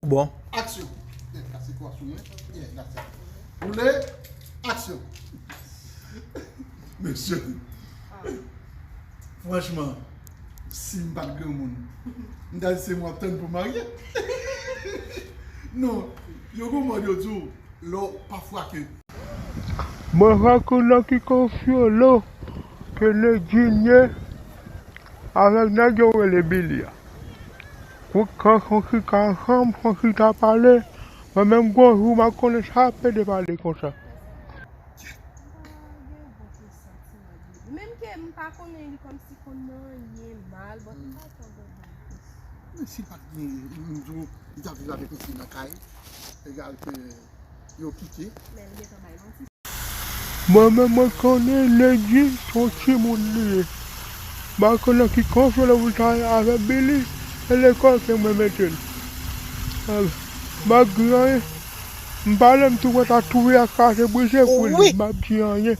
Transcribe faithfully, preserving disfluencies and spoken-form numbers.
Bon. Aksyon. Tèt kase kwa sou mwen. Yeah, that's it. Woule. Aksyon. Mesye. Franchman, si m pa t granmoun, m ta di se mwen ap tann pou marye. Non, yo gon mòd yo di w, lè w pa fwa ke. Mwen rankontre nan ki konfyolo ke Nedjin ye avèk nèg yo rele Billy a. Kou kan son chita ansanm, son chita pale, mwen menm gon jou m a konnen sa pede pale konsa. Menm ke m pa konnen li kòmsi konn nan anyen mal, but m pa t antann. Men si l pa t gen, m di w, li t ap viv avèk yon fi nan kay, egal ke yo kite. Men l gentan bay manti. Mwen menm mwen konnen Nedjin se yon timoun li ye. M pa konnen ki konfyolo pou l ta avèk Billy, e lekòl ke mwen mete l. M pa di anyen. M pale m tou mwen ta touye ak kraze brize pou li. M pa di anyen.